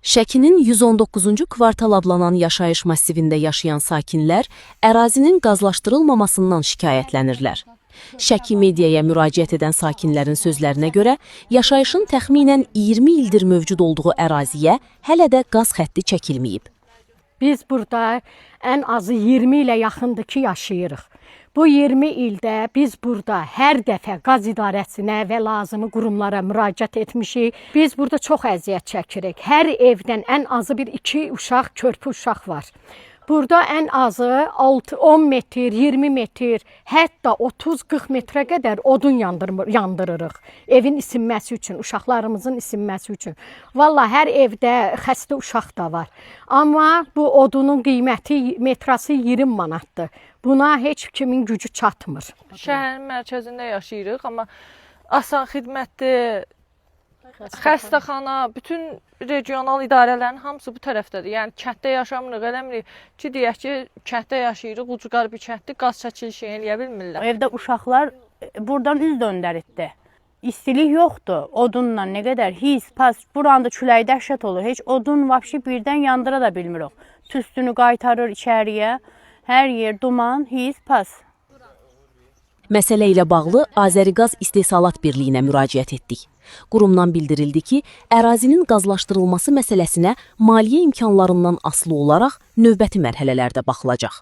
Şəkinin 119-cu kvartal adlanan yaşayış massivində yaşayan sakinlər ərazinin qazlaşdırılmamasından şikayətlənirlər. Şəki mediaya müraciət edən sakinlərin sözlərinə görə, yaşayışın təxminən 20 ildir mövcud olduğu əraziyə hələ də qaz xətti çəkilməyib. Biz burada ən azı 20 ilə yaxındır ki, yaşayırıq. Bu 20 ildə biz burada hər dəfə qaz idarəsinə və lazımi qurumlara müraciət etmişik. Biz burada çox əziyyət çəkirik. Hər evdən ən azı bir iki uşaq, körpə uşaq var. Burada ən azı 6, 10 metr, 20 metr, hətta 30-40 metrə qədər odun yandırırıq. Evin isinməsi üçün, uşaqlarımızın isinməsi üçün. Vallah hər evdə xəstə uşaq da var. Amma bu odunun qiyməti metrası 20 manatdır. Buna heç kimin gücü çatmır. Şəhərin mərkəzində yaşayırıq, amma asan xidmətdir, xəstəxana, bütün regional idarələrin hamısı bu tərəfdədir. Yəni kənddə yaşamırıq, eləmirik ki, deyək ki, kənddə yaşayırıq, ucqar bir kənddir, qaz çəkilişi eləyə bilmirlər. Evdə uşaqlar buradan üz döndəritdi. İstilik yoxdur. Odunla nə qədər his, pas, buranda külək dəhşət olur. Heç odun vəbşi birdən yandıra da bilmirik. Tüstünü qaytarır içəriyə. Hər yer duman, his, pas. Məsələ ilə bağlı Azəriqaz İstehsalat Birliyinə müraciət etdik. Qurumdan bildirildi ki, ərazinin qazlaşdırılması məsələsinə maliyyə imkanlarından asılı olaraq növbəti mərhələlərdə baxılacaq.